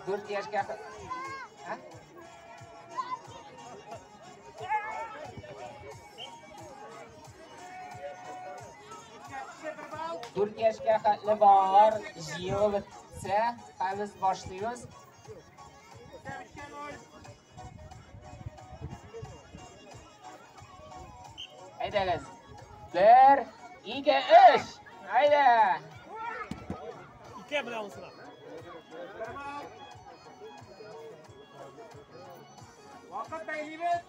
4 яшькә. Дүрт яшькә хәтле балалар җыелып бетсә, без башлыйбыз. Әйдәгез. 1, 2, 3. Әйдә. Ике белән усына. Вакыт бәйлибез.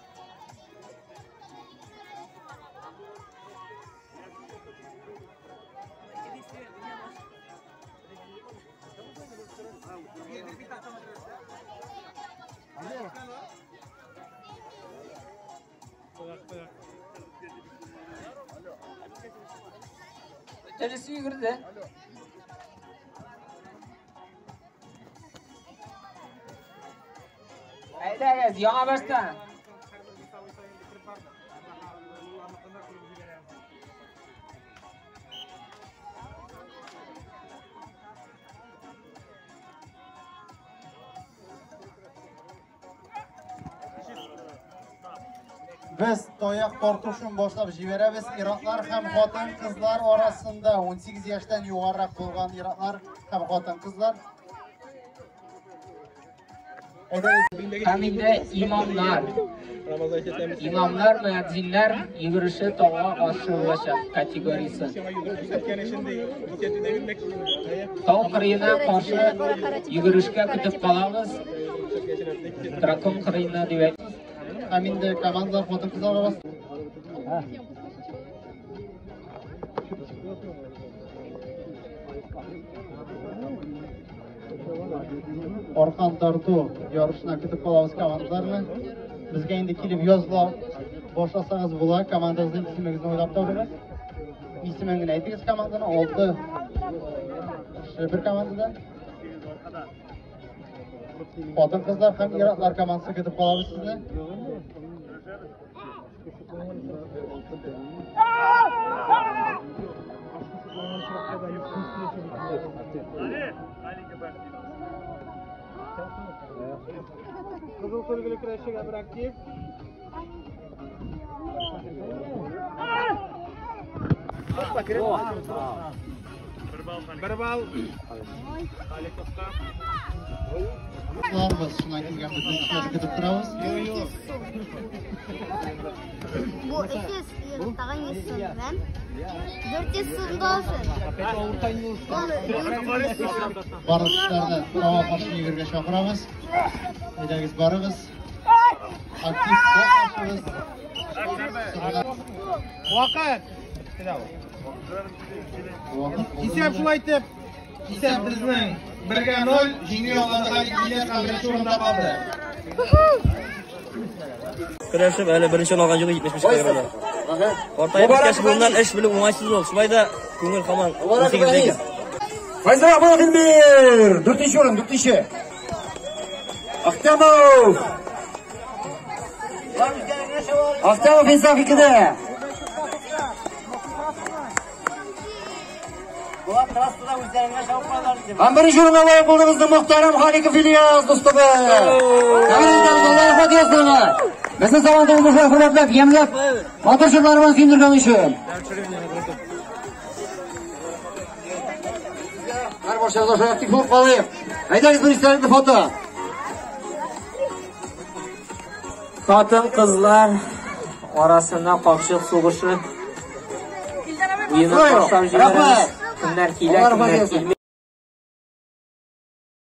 Бөтенесе йөгерде. Әйдәгез, яңа баштан. Без таяк тартышын башлап җибәрәбез. Ир-атлар һәм хатын-кызлар арасында 18 яшьтән югарырак булган ир-атлар һәм хатын-кызлар. Һәм инде имамнар. Имамнар, мөәззиннәр йөгереше тауга каршы булачак категориясе. Тау кырыена каршы йөгерешкә көтеп калабыз. Дракон кырыена дип әйтәбез. Һәм инде командалар хатын-кызлар арасында. Аркан тарту ярышына көтеп калабыз командаларны. Безгә инде килеп языла башласагыз була. Командагызның исемегезне уйлап табыгыз. Исемен генә әйтегез команданы. 6 кеше бер командада. Хатын-кызлар һәм ир-атлар командасы көтеп калабыз сезне. Кызыл сөлгеле көрәшчегә бер актив. Бер балл. Халиковка. Без шуннан килгән бөтен кешеләрне көтеп торабыз. Бу 300 тагын 100 сум белән. 400 сум olsun. Барлык кешеләрне тауга каршы йөгерергә чакырабыз. Әйдәгез, барыгыз. Актив катнашыгыз. Вакыт. Исәп шулай итеп, исәп безнең 1-0 җиңү яулады Халик Ильяс һәм беренче урында калды. Көрәшеп әле беренче урын алган юк 75 килограммда. Картаеп беткәч буыннан эш белү уңайсыз ул. Шулай да күңел һаман 18-дәге. Файзрахманов Эльмир, 4-нче урын, 4-нче. Ахтямов. Ахтямов Инсаф 2-дә. Һәм беренче урынга лаек булды безнең мөхтәрәм Халиков Ильяс дустыбыз. Тәбрик итәбез, Алла рәхмәт язсын аңа. Безнең заманда уңышлар хөрмәтләп, ямьләп, матур җырларыбызны сөендергән өчен. Һәр барчабыз шулай актив булып калыйк. Әйдәгез бер истәлекле фото. Хатын-кызлар арасында капчык сугышы уенын башлап җибәрәбез. Кемнәр килә, кемнәр килми.